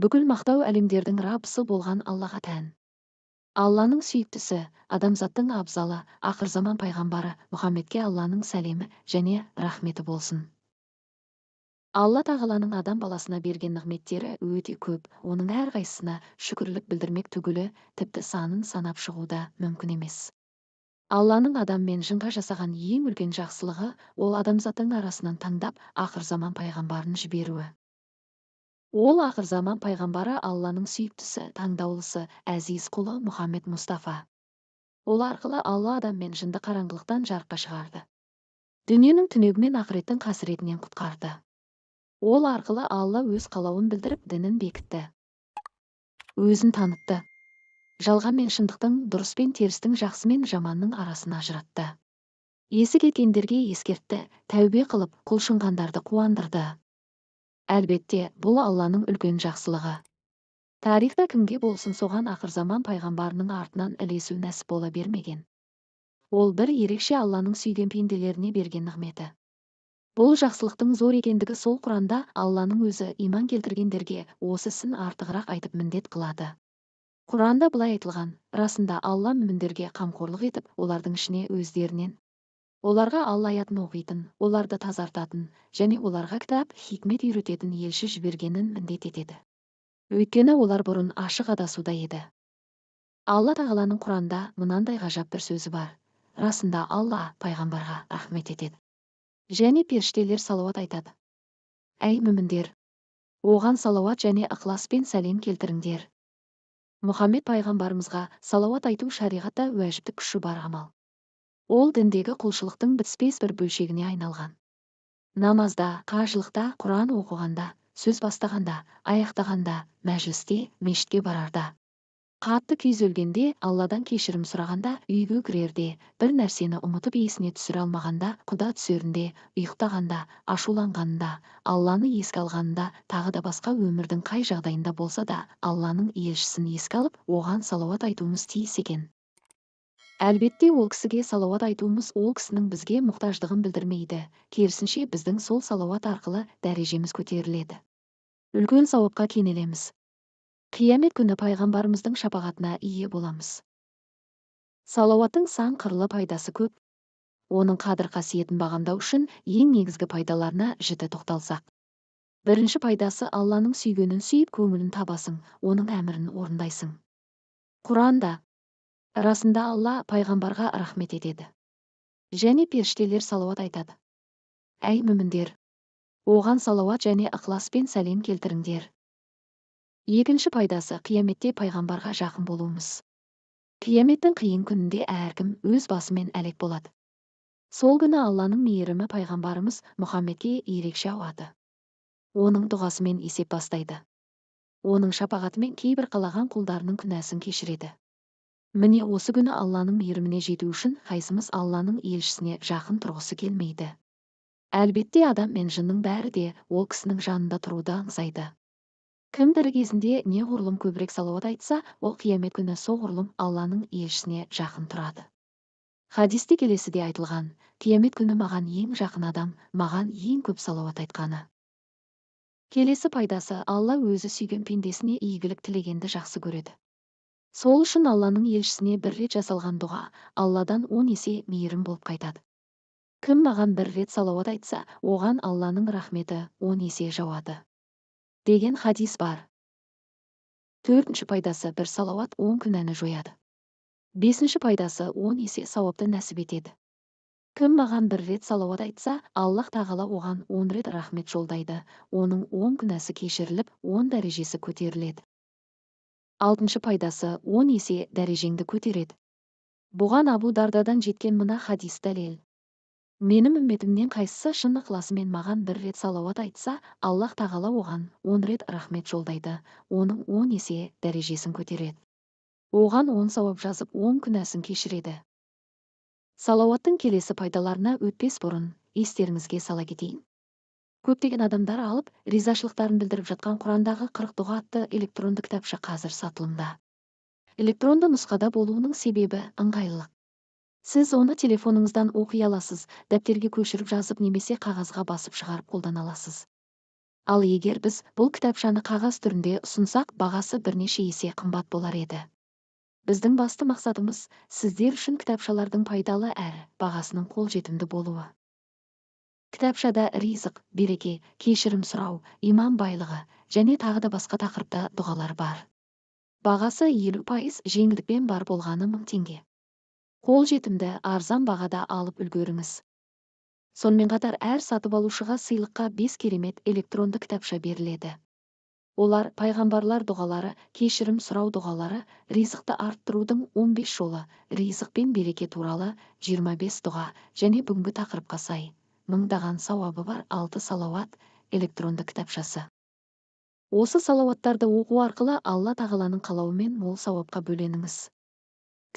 Бүкіл мақтау әлемдердің Раббысы болған Аллаға тән. Алланың сүйіктісі, адамзаттың абзалы, ақырзаман пайғамбары Мұхаммедке Алланың сәлемі және рахметі болсын. Алла тағаланың адам баласына берген нығметтері өте көп, оның әрқайсысына шүкірлік білдірмек түгілі, тіпті санын санап шығу да мүмкін емес. Алланың адам мен жынға жасаған ең үлкен жақсылығы, ол адамзаттың арасынан таңдап, ақырзаман пайғамбарын жіберуі. Ол ақырзаман пайғамбары Алланың сүйіктісі, таңдаулысы, әзиз құлы Мұхаммед Мұстафа. Ол арқылы Алла адам мен жынды қараңғылықтан жарыққа шығарды. Дүниенің түнегі мен ақыреттің қасіретінен құтқарды. Ол арқылы Алла өз қалауын білдіріп, дінін бекітті. Өзін танытты. Жалған мен шындықтың, дұрыс пен терістің, жақсы мен жаманның арасын ажыратты. Есі кеткендерге ескертті, тәубе қылып, құлшынғандарды қуандырды. Әлбетте, бұл Алланың үлкен жақсылығы. Тарихта кімге болсын соған ақырзаман пайғамбарының артынан ілесу нәсіп бола бермеген. Ол бір ерекше Алланың сүйген пенделеріне берген нығметі. Бұл жақсылықтың зор екендігі сол Құранда Алланың өзі иман келтіргендерге осы ісін артығырақ айтып міндет қылады. Құранда былай айтылған: расында Алла мүміндерге қамқорлық етіп, олардың ішіне өздерінен оларға Алла аятын оқитын, оларды тазартатын және оларға кітап, хикмет үйрететін елші жібергенін міндет етеді. Өйткені олар бұрын ашық адасуда еді. Алла тағаланың Құранда мынандай ғажап бір сөзі бар: расында Алла пайғамбарға рахмет етеді. Және періштелер салауат айтады. Әй мүміндер, оған салауат және ықыласпен сәлем келтіріңдер. Мұхаммед пайғамбарымызға салауат айту шариғатта уәжіптік күші бар амал. Ол діндегі құлшылықтың бітіспес бір бөлшегіне айналған. Намазда, қажылықта, Құран оқығанда, сөз бастағанда, аяқтағанда, мәжілісте, мешітке барарда, қатты күйзелгенде, Алладан кешірім сұрағанда, үйге кірерде, бір нәрсені ұмытып есіне түсіре алмағанда, құда түсерінде, ұйықтағанда, ашуланғанында, Алланы еске алғанында, тағы да басқа өмірдің қай жағдайында болса да Алланың елшісін еске алып, оған салауат айтуымыз тиіс екен. Әлбетте, ол кісіге салауат айтуымыз ол кісінің бізге мұқтаждығын білдірмейді, керісінше біздің сол салауат арқылы дәрежеміз көтеріледі. Үлкен сауапқа кенелеміз. Қиямет күні пайғамбарымыздың шапағатына ие боламыз. Салауаттың сан қырлы пайдасы көп. Оның қадір қасиетін бағамдау үшін ең негізгі пайдаларына жіті тоқталсақ. Бірінші пайдасы Алланың сүйгенін сүйіп, көңілін табасың, оның әмірін орындайсың. Құранда расында Алла пайғамбарға рахмет етеді. Және періштелер салауат айтады. Әй мүміндер, оған салауат және ықыласпен сәлем келтіріңдер. Екінші пайдасы қияметте пайғамбарға жақын болуымыз. Қияметтің қиын күнінде әркім өз басымен әлек болады. Сол күні Алланың мейірімі пайғамбарымыз Мұхаммедке ерекше ауады. Оның дұғасымен есеп бастайды. Оның шапағатымен кейбір қалаған құлдарының күнәсін кешіреді. Міне осы күні Алланың мейіріміне жету үшін қайсымыз Алланың елшісіне жақын тұрғысы келмейді. Әлбетте адам мен жынның бәрі де ол кісінің жанында тұруды аңсайды. Кім тірі кезінде неғұрлым көбірек салауат айтса, ол қиямет күні соғұрлым Алланың елшісіне жақын тұрады. Хадисте келесіде айтылған: қиямет күні маған ең жақын адам, маған ең көп салауат айтқаны. Келесі пайдасы Алла өзі сүйген пендесіне игілік тілегенді жақсы көреді. Сол үшін Алланың елшісіне бір рет жасалған дұға Алладан 10 есе мейірім болып қайтады. Кім маған бір рет салауат айтса, оған Алланың рахметі 10 есе жауады деген хадис бар. Төртінші пайдасы бір салауат 10 күнәні жояды. Бесінші пайдасы 10 есе сауапты нәсіп етеді. Кім маған бір рет салауат айтса, Аллах тағала оған 10 рет рахмет жолдайды, оның 10 күнәсі кешіріліп, 10 дәрежесі көтеріледі. Алтыншы пайдасы 10 есе дәрежеңді көтереді. Бұған Абу Дардадан жеткен мына хадис дәлел. Менің үмметімнен қайсысы шын ықыласымен маған бір рет салауат айтса, Аллах тағала оған 10 рет рахмет жолдайды, оның 10 есе дәрежесін көтереді. Оған 10 сауап жазып, 10 күнәсін кешіреді. Салауаттың келесі пайдаларына өтпес бұрын естеріңізге сала кетейін. Көптеген адамдар алып, ризашылықтарын білдіріп жатқан Құрандағы 40 дұға атты электронды кітапша қазір сатылымда. Электронды нұсқада болуының себебі ыңғайлылық. Сіз оны телефоныңыздан оқи аласыз, дәптерге көшіріп жазып немесе қағазға басып шығарып қолдана аласыз. Ал егер біз бұл кітапшаны қағаз түрінде ұсынсақ, бағасы бірнеше есе қымбат болар еді. Біздің басты мақсатымыз сіздер үшін кітапшалардың пайдалы әрі бағасының қолжетімді болуы. Кітапшада ризық, береке, кешірім сұрау, иман байлығы және тағы да басқа тақырыпта дұғалар бар. Бағасы 50% жеңілдікпен бар болғаны 1000 теңге. Қолжетімді арзан бағада алып үлгеріңіз. Сонымен қатар әр сатып алушыға сыйлыққа 5 керемет электронды кітапша беріледі. Олар пайғамбарлар дұғалары, кешірім сұрау дұғалары, ризықты арттырудың 15 жолы, ризық пен береке туралы 25 дұға және бүгінгі тақырыпқа сай мыңдаған сауабы бар 6 салауат электронды кітапшасы. Осы салауаттарды оқу арқылы Алла тағаланың қалауымен мол сауапқа бөленіңіз.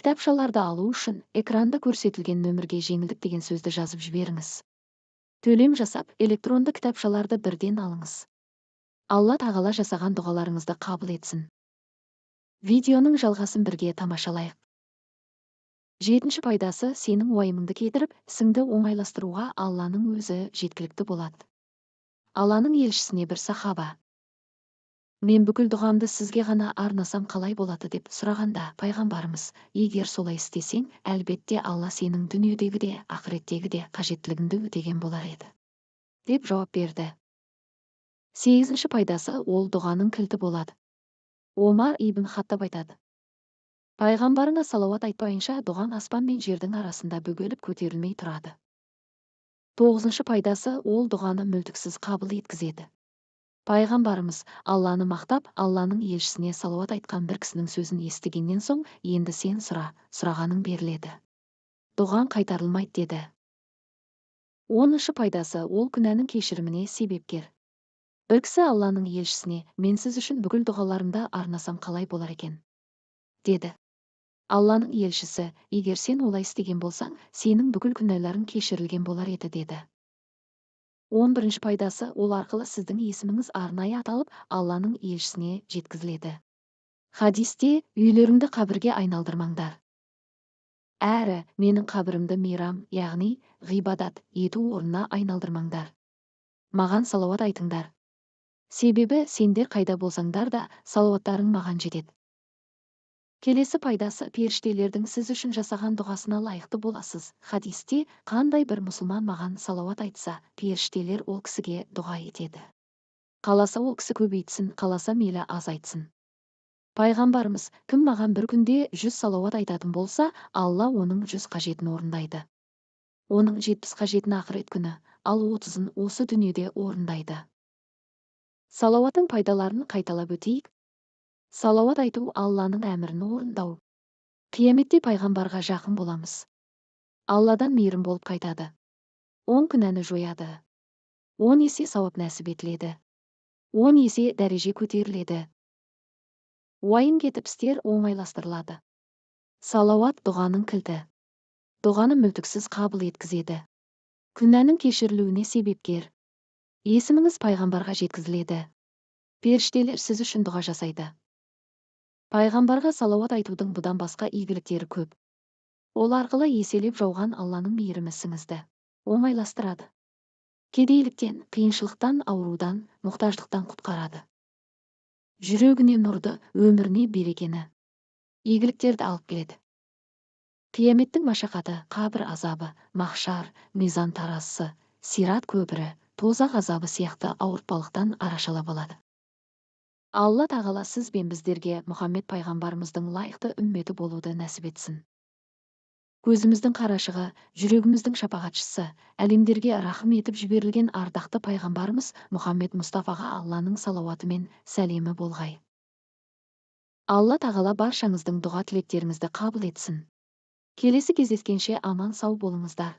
Кітапшаларды алу үшін экранда көрсетілген нөмірге жеңілдік деген сөзді жазып жіберіңіз. Төлем жасап, электронды кітапшаларды бірден алыңыз. Алла тағала жасаған дұғаларыңызды қабыл етсін. Видеоның жалғасын бірге тамашалайық. 7-ші пайдасы сенің уайымыңды кетіріп, ісіңді оңайластыруға Алланың өзі жеткілікті болады. Алланың елшісіне бір сахаба: "Мен бүкіл дұғамды сізге ғана арнасам қалай болады?" деп сұрағанда, пайғамбарымыз: "Егер солай істесең, әлбетте Алла сенің дүниедегі де, ақыреттегі де қажеттілігіңді өтеген болар еді", деп жауап берді. 8-ші пайдасы ол дұғаның кілті болады. Омар ибн Хаттаб айтады: "Пайғамбарыңа салауат айтпайынша дұғаң аспан мен жердің арасында бөгеліп көтерілмей тұрады". 9-шы пайдасы ол дұғаны мүлтіксіз қабыл еткізеді. Пайғамбарымыз Алланы мақтап, Алланың елшісіне салауат айтқан бір кісінің сөзін естігеннен соң, "Енді сен сұра, сұрағаның беріледі. Дұғаң қайтарылмайды", деді. 10-шы пайдасы ол күнәнің кешіріміне себепкер. Бір кісі Алланың елшісіне: "Мен сіз үшін бүкіл дұғаларымды арнасам қалай болар екен?" деді. Алланың елшісі: "Егер сен олай істеген болсаң, сенің бүкіл күнәларың кешірілген болар еді", деді. 11-ші пайдасы ол арқылы сіздің есіміңіз арнайы аталып, Алланың елшісіне жеткізіледі. Хадисте: "Үйлеріңді қабірге айналдырмаңдар. Әрі менің қабірімді мейрам, яғни ғибадат ету орнына айналдырмаңдар. Маған салауат айтыңдар. Себебі сендер қайда болсаңдар да, салауаттарың маған жетеді". Келесі пайдасы періштелердің сіз үшін жасаған дұғасына лайықты боласыз. Хадисте: "Қандай бір мұсылман маған салауат айтса, періштелер ол кісіге дұға етеді. Қаласа ол кісі көбейтсін, қаласа мейлі аз айтсын". Пайғамбарымыз: "Кім маған бір күнде 100 салауат айтатын болса, Алла оның 100 қажетін орындайды. Оның 70 қажетін ақырет күні, ал 30-ын осы дүниеде орындайды". Салауаттың пайдаларын қайталап өтейік. Салауат айту Алланың әмірін орындау. Қияметте пайғамбарға жақын боламыз. Алладан мейірім болып қайтады. 10 күнәні жояды. 10 есе сауап нәсіп етіледі. 10 есе дәреже көтеріледі. Уайым кетіп, істер оңайластырылады. Салауат дұғаның кілті. Дұғаны мүлтіксіз қабыл еткізеді. Күнәнің кешірілуіне себепкер. Есіміңіз пайғамбарға жеткізіледі. Періштелер сіз үшін дұға жасайды. Пайғамбарға салауат айтудың бұдан басқа игіліктері көп. Ол арқылы еселеп жауған Алланың мейірімі ісіңізді оңайластырады. Кедейліктен, қиыншылықтан, аурудан, мұқтаждықтан құтқарады. Жүрегіне нұрды, өміріне берекені, игіліктерді алып келеді. Қияметтің машақаты, қабір азабы, махшар, мизан таразысы, сират көпірі, тозақ азабы сияқты ауыртпалықтан арашалап алады. Алла тағала сіз бен біздерге Мұхаммед пайғамбарымыздың лайықты үмметі болуды нәсіп етсін. Көзіміздің қарашығы, жүрегіміздің шапағатшысы, әлемдерге рахым етіп жіберілген ардақты пайғамбарымыз Мұхаммед Мұстафаға Алланың салауаты мен сәлемі болғай. Алла тағала баршаңыздың дұға тілектеріңізді қабыл етсін. Келесі кездескенше аман сау болыңыздар.